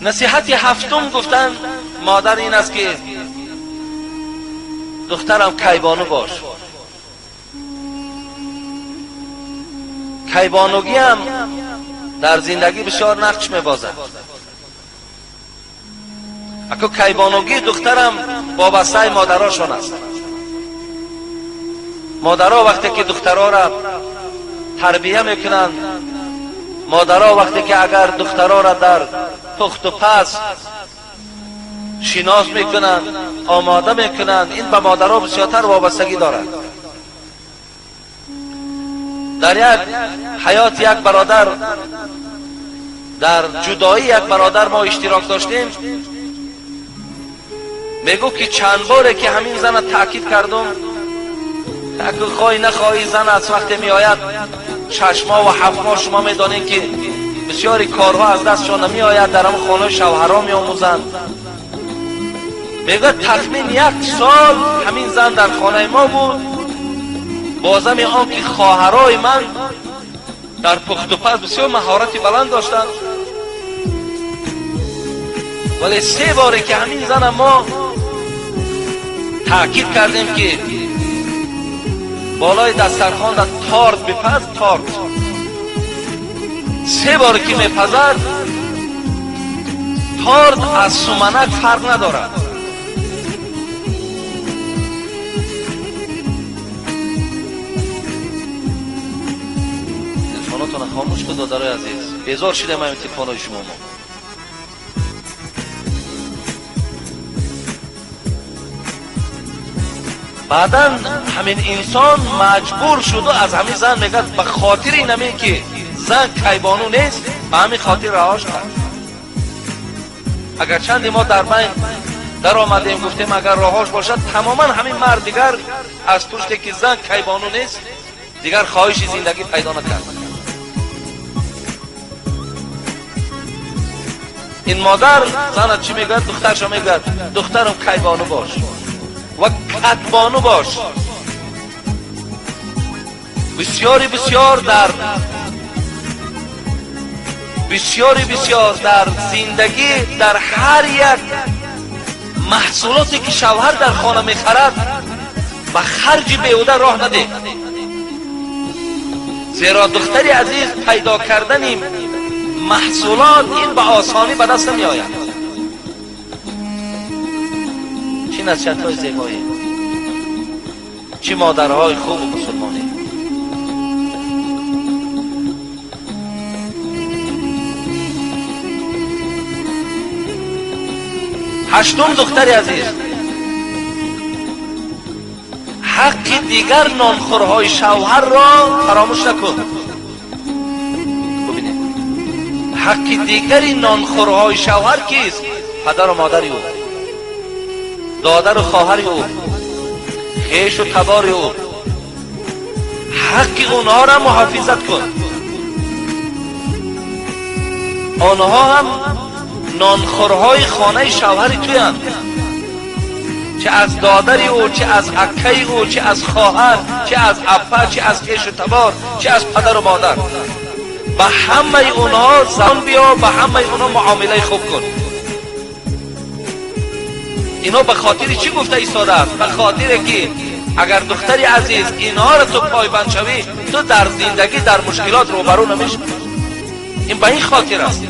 Насиҳати ҳафтум гуфтан модар ин аст, ки духтарам, кайбону бош. Кайбонугӣ ҳам дар зиндагӣ бисёр нақш мебозад. Ако кайбонугии духтарам вобастаи модарошон аст. Модаро вақте ки духтарора тарбия мекунанд, модаро вақте ки агар духтарора дар пухту паз шинос мекунанд, омода мекунанд, ин ба модаро бисёртар вобастагӣ дорад. Дар як ҳаёти як бародар, дар ҷудоии як бародар мо иштирок доштем. Мегуфт, ки чанд боре ки ҳамин зана таъкид кардум, аку хоҳӣ нахоҳӣ, зан аз вақте меояд, 6 моҳ ва 7 моҳ, шумо медонед, ки бисёри корҳо аз дастшон намеояд, дар ҳамон хонаи шавҳарҳо меомӯзанд. Мегӯяд, тахмин як сол ҳамин зан дар хонаи мо буд. Бозами он ки хоҳарои ман дар пухтупаз бисёр маҳорати баланд доштанд, вале се боре ки ҳамин зана мо таъкид кардем, ки болои дастархон дар торт бипаз, торт се боре ки мепазад, торт аз суманак фарқ надорад. Телефонотона хомӯш кун, додарои азиз, безор шудем ҳамин телефонҳои шумо мо. Баъдан ҳамин инсон маҷбур шуду аз ҳамин зан, мегӯяд, ба хотири инамин ки зан кайбону нест, ба ҳамин хотир раҳош кард. Агарчанде мо дар байн даромадем, гуфтем, агар роҳош бошад, тамоман ҳамин мард дигар аз пуште ки зан кайбону нест, дигар хоҳиши зиндагӣ пайдо накард. Ин модар занат чӣ мегӯяд? Духтаршо мегӯяд: духтарам, кайбону бош ва кадбону бош. Бисёри бисёр дар бисёри бисёр дар зиндагӣ, дар ҳар як маҳсулоте ки шавҳар дар хона мехарад, ба харҷи беҳуда роҳ надеҳ, зеро, духтари азиз, пайдо кардани маҳсулот ин ба осонӣ ба даст намеояд. Чӣ насиҳатҳои зебое, чӣ модарҳои хубу мусулмонӣ! Ҳаштум, духтари азиз, ҳаққи дигар нонхӯрҳои шавҳарро фаромӯш накун. Бубинед, ҳаққи дигари нонхӯрҳои шавҳар кист? Падару модари ӯ, додару хоҳари ӯ, хешу табори ӯ. Ҳаққи онҳоро муҳофизат кун. Онҳо ҳам нонхӯрҳои хонаи шавҳари туянд, чӣ аз додари ӯ, чӣ аз аккаи ӯ, чӣ аз хоҳар, чӣ аз аппа, чӣ аз хешу табор, чӣ аз падару модар. Ба ҳамаи онҳо зан биё, ба ҳамаи онҳо муомилаи хуб кун. Ино ба хотири чӣ гуфта истодааст? Ба хотире ки агар, духтари азиз, инҳоро ту пойбанд шавӣ, ту дар зиндагӣ дар мушкилот рӯбарӯ намешавӣ. Ин ба ин хотир аст.